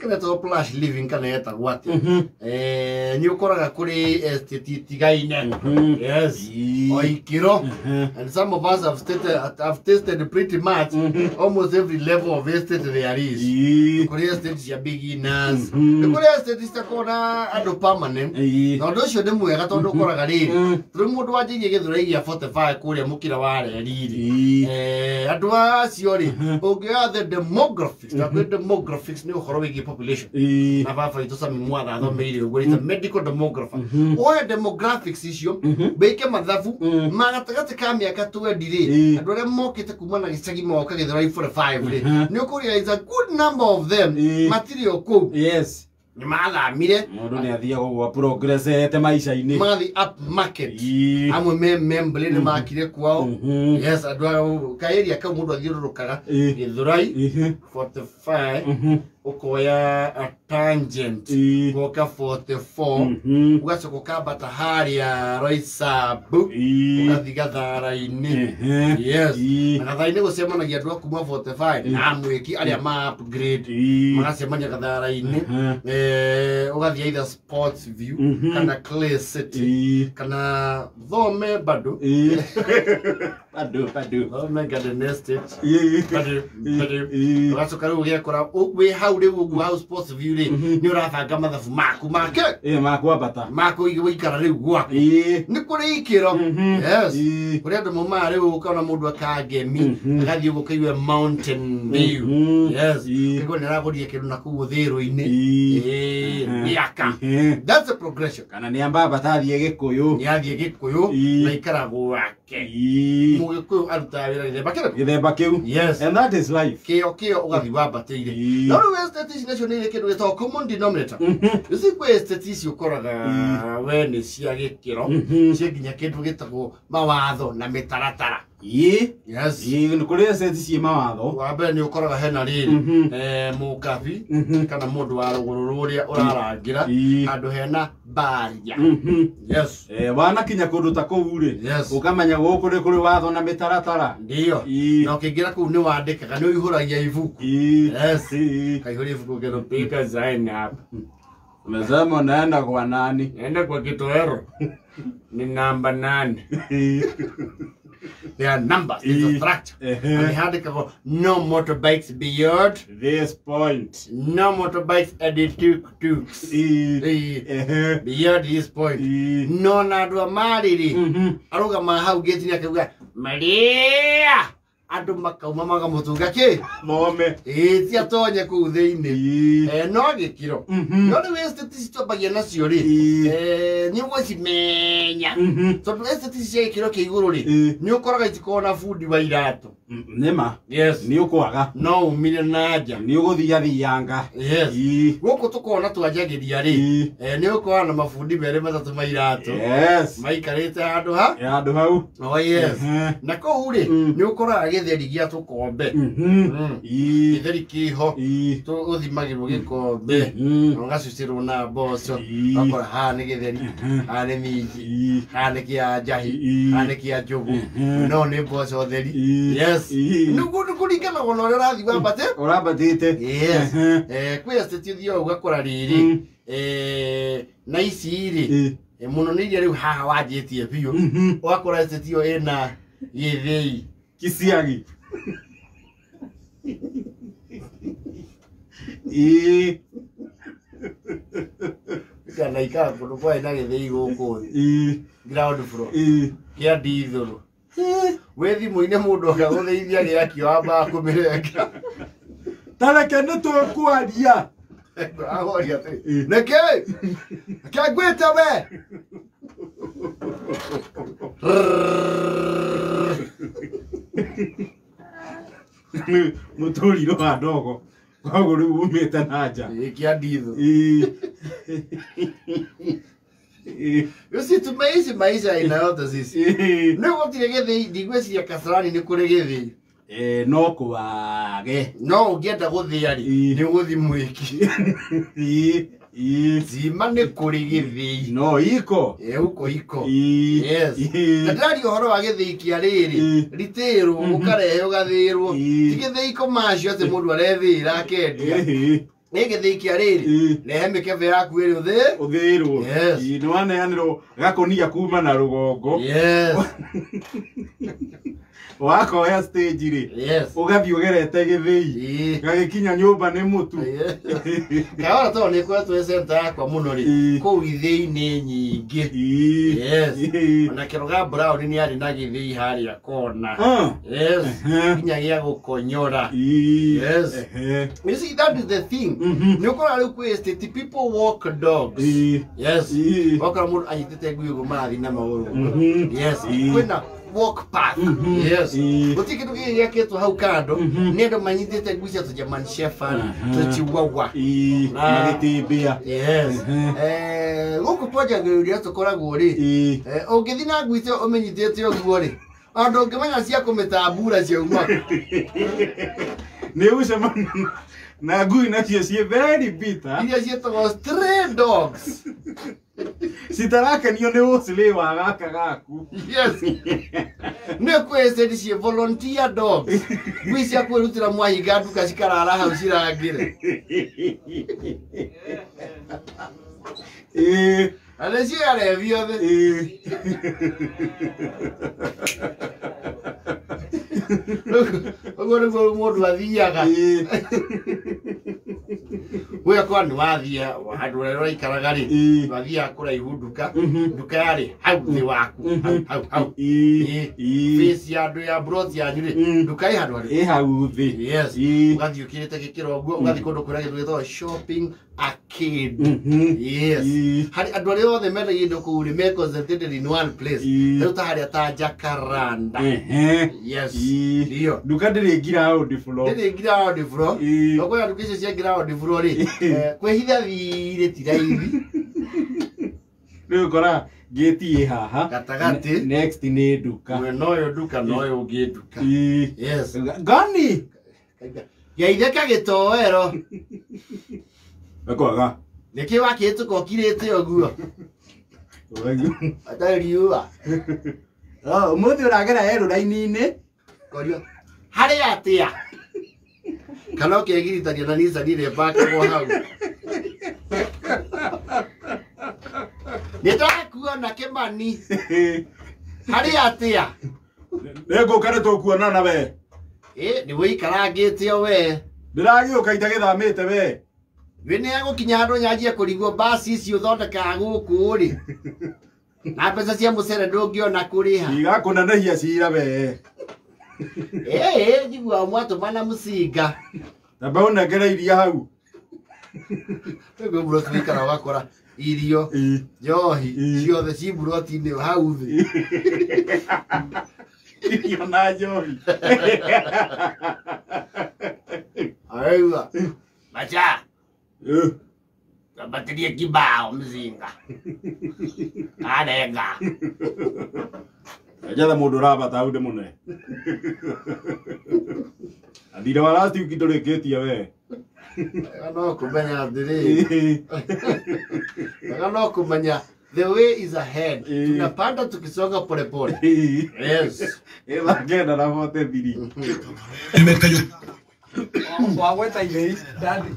Kana to plush living kana yetagwo atĩa. Nĩ ũkoraga kũrĩ estate itigaine. Yes. O ikĩro. And some of us have stated, have tasted pretty much almost every level of estate there is. Kũrĩ estate cia beginners. Nĩ kũrĩ estate citakoragwo na andũ permanent. Na ũndũ ũcio nĩ mwega tondũ ũkoraga rĩrĩ, rĩu mũndũ wanjĩirie Gĩthũrai gĩa 45 kũrĩa mũkĩra wa reri rĩ, andũ acio rĩ, ũngĩoya the demographics, na kwĩ demographics nĩ ũhoro wĩgiĩ population, na baba witũ Sami Mwatha athomeire ũguo, is a medical demographer. Oe demographics icio, wĩke mathabu ma gatagatĩ ka mĩaka 20 rĩ, andũ arĩa mokĩte kuma na gĩcagi moka Gĩthũrai 45 rĩ, nĩ ũkũrealize a good number of them matirĩ o kũu, nĩ mathamire. Mũndũ nĩ athiaga ũguo progressete maica-inĩ. Magathiĩ up market. Amwe me Membley nĩ makire kwao. Yes, andũ ka area kau mũndũ athiũrũrũkaga Gĩthũrai 45, ũkoya a tangent, ũgoka 44, ũgacoka ũkambata harĩa Roysambu, ũgathiĩ Gathara-inĩ. Yes. Na Gathara-inĩ gũcemanagia andũ a kuma 45 na mwĩki arĩa ma upgrade magacemania Gathara-inĩ. Ũgathiĩ either Sports View kana Clay City kana Thome bado. Bado bado. Thome Garden Estate bado bado. Ũgacoka rĩu ũgekora wĩ hau rĩu ũguo hau Sports View rĩ, nĩ ũrabanga mathabu maku make Makwambata. Maku gũikara rĩu gwaku. Nĩ kũrĩ ikĩro. Yes. Kũrĩ andũ maumaga rĩu ũkona mũndũ akangemi agathiĩ ũguo ũkaigua Mountain View. Yes. Ũkaigua nĩ aragũrire kĩndũ na kũu ũthĩrũ-inĩ. Mĩaka, that's a progression. Kana nĩ ambamba athiĩ Gĩkũyũ. Nĩ athiĩ Gĩkũyũ na ikara gwake. Mũgĩkũyũ arutaga wĩra gĩthemba kĩrĩkũ? Gĩthemba kĩu. Yes. And that is life. Kĩo kĩo ũgathiĩ wambatĩire. No rĩu estate ici nacio nĩ irĩ kĩndũ gĩtagwo common denominator. You see, kwĩ estate ici ũkoraga we nĩ cia gĩkĩro, cia nginya kĩndũ gĩtagwo mawatho na mĩtaratara. Yes. Nĩ kũrĩ estate ciĩ mawatho. Wa mbere nĩ ũkoraga hena rĩrĩ, mũkabi kana mũndũ wa rũgũrũ rũrĩa ũrarangĩra handũ hena baria. Yes. Wanakinya kũndũ ta kũu rĩ, ũkamenya gũkũ nĩ kũrĩ watho na mĩtaratara. Ndio. Na ũkĩingĩra kũu nĩ wandĩkaga, nĩ ũihũragia ibuku. Yes. Kaihũria ibuku ũkĩrũpika sign hapa. Umesema unaenda kwa nani? Naenda kwa Kitowero ni namba 8. There are numbers. It's a structure. And handĩkagwo no motorbikes beyond this point. No motorbikes at the tuk-tuks. Beyond this point. No na andũ a marĩrĩ arũgama hau gate-inĩ akauga Maria, andũ makauma magamũtunga kĩ. Thome. Ĩĩ, ti atonye kũu thĩinĩ. No gĩkĩro. No rĩu estate ici twambagia nacio rĩ, nĩ ũgũcimenya tondũ estate ici cia gĩkĩro kĩa igũrũ rĩ, nĩ ũkoraga itikoragwo na bundi wa iratũ. Nĩma. Yes. Nĩ ũkwaga. No umire na nja. Nĩ ũgũthiathianga. Yes. Gũkũ tũkoragwo twanjagĩria rĩ, nĩ ũkoragwo na mabundi merĩ matatũ ma iratũ maikarĩte handũ ha Handũ hau. Oh yes. Na kũu rĩ, nĩ ũkoraga gĩtheri gĩa tũkombe. Gĩtheri kĩho ũthimagĩrwo gĩkombe na ũgacucĩrwo na mboco. Ũgakora haha nĩ gĩtheri, haha nĩ minji, haha nĩ kĩa njahi, haha nĩ kĩa njũgũ, no nĩ mboco theri. Yes. Nĩguo nĩ kũringana na ũrĩa ũrathiĩ wambate. Ũrambatĩte. Yes. Kwĩ estate ũthiaga ũgakora rĩrĩ, na ici rĩ, mũno nĩ iria rĩu haha wanjĩtie biũ, ũgakora estate ĩyo ĩna gĩthĩi. Kisiagi. Kana ikara kũndũ kwarĩ na gĩthĩi gũkũ thĩ, ground floor, kĩa ndithũrũ. Wĩ thimũ-inĩ mũndũ akagũthĩithia gĩakio wambaga kũmĩrenga. Tareke nĩ tũkwaria. Agoria atĩrĩ, nĩkĩ ke ngwĩte we? Mũtũrirũ wa ndogo koguo rĩu umĩte na nja. Ĩ, kĩa ndithũ. You see, tumeishi maisha aina yote sisi. Nĩ gũtirĩ gĩthĩi, ndigwĩciria Kasarani nĩ kũrĩ gĩthĩi. No kwage. No ũngĩenda gũthĩa rĩ, nĩ ũgũthi mwĩki. Cima nĩ kũrĩ gĩthĩi. No iko. Huko iko. Yes. Na ndĩraria ũhoro wa gĩthĩi kĩa rĩrĩ, ritĩrwo, ũkarehe ũgathĩrwo. Ti gĩthĩi commercial atĩ mũndũ arethĩĩra akendia. Nĩ gĩthĩi kĩa rĩrĩ. Rehe mĩkebe yaku ĩrĩ ũthĩ. Ũthĩrwo. Yes. Nĩ waneanĩrwo gakũnia kuma na rũgongo. Yes. Wakoya stage rĩ. Yes. Ũgathiĩ ũgerete gĩthĩi. Gagĩkinya nyũmba nĩ mũtu. Kaora to nĩ koretwo ĩ center yakwa mũno rĩ. Kũu ithĩi nĩ nyingĩ. Yes. Ona Kĩroga Brown nĩ arĩ na gĩthĩi harĩa kona. Yes. Nginya gĩa gũkonyora. Yes. You see, that is the thing. Nĩ ũkora rĩu kwĩ estate people walk dogs. Yes. Wakora mũndũ anyitĩte ngui ũguo marathiĩ na magũrũ. Yes. Kwĩna walk path. Yes. Gũtirĩ kĩndũ gĩkĩ gĩakĩtwo hau kando nĩ andũ manyitĩte ngui cia tũ German Shepherd, tũ Chihuahua. Magĩtĩmbĩa. Yes. Gũkũ twanjagĩrĩria tũkoragwo rĩ. Ũngĩthiĩ na ngui ĩyo ũmĩnyitĩte ũguo rĩ, andũ ũngĩmenya cia kũmĩtambura ciauma. Nĩ ũgũcemania na ngui nacio ciĩ very bitter. Iria ciĩtagwo stray dogs. Citarakenio nĩ ũcĩrĩ wa gaka gaku. Yes. Nĩ kwĩ estate ciĩ volunteer dogs. Ngui cia kwĩrutĩra mwahinga nduka cikarara hau cirangĩre. Na nĩcio arebi othe. Ũguo nĩguo mũndũ athiaga. Gwĩkwa nĩ wathiĩ handũ harĩa ũraikaraga rĩ, wathiaga kũraihu nduka, nduka yarĩ hau thĩ waku, hau hau. Face ya andũ ya brot yanyu rĩ, nduka ĩ handũ harĩkũ? Ĩ hau thĩ. Yes. Ũgathiĩ ũkĩrĩte gĩkĩro ũguo, ũgathiĩ kũndũ kwĩna kĩndũ gĩtagwo shopping arcade. Yes. Harĩ andũ arĩa othe mendagia indo kũu rĩ, me concentrated in one place. Rĩu ta harĩa ta Jacaranda. Yes. Ndio. Nduka ndĩrĩ ground floor. Ndĩrĩ ground floor. No kwĩna nduka icio cia ground floor rĩ, kwĩhitha thirĩ ti raithi. Rĩu ũkora gate ĩ haha. Gatagatĩ. Next nĩ nduka. Mwena ũyũ nduka na ũyũ ũngĩ nduka. Yes. Ngoni. Geithĩka gĩtoero. Ekwaga. Nĩkĩ wakĩhĩtũka ũkirĩte ũguo? Atarĩ riũa. Ũmũthĩ ũragera erũ raini-inĩ. Korio. Harĩ atĩa? Kana ũkegiritania na Nissan ĩrĩa ĩpakagwo hau. Nĩtwakuona Kĩmani. Harĩ atĩa? Nĩngũka nĩtũkuonana we. Nĩ wĩikarangĩte o we. Ndĩragĩũka itagĩthamĩte we. Wĩ nĩ egũkinya handũ nyanjie kũrigwo mbasi ici ũthondekaga gũkũ rĩ. Na mbeca cia mũcere ndũngĩona kũrĩha. Igakũnenehia cira we. Njiguaga mwatũmana mũcinga. Tamba ũnengere iria hau. Rĩu mburoti wĩikara ũgakora irio, njohi, ciothe ci mburoti-inĩ hau thĩ. Irio na njohi. Araigua. Macha. Ambatĩrie kibao mzinga. Karenga. Njetha mũndũ ũrabata hau ndĩmũne. Athire wa last week ndũrĩkĩtie we. Wega no kũmenya atĩrĩrĩ. Wega no kũmenya the way is ahead. Tunapanda tukisonga polepole. Yes. Ĩthaa kenda na 43. Wagweta ithĩi, daddy.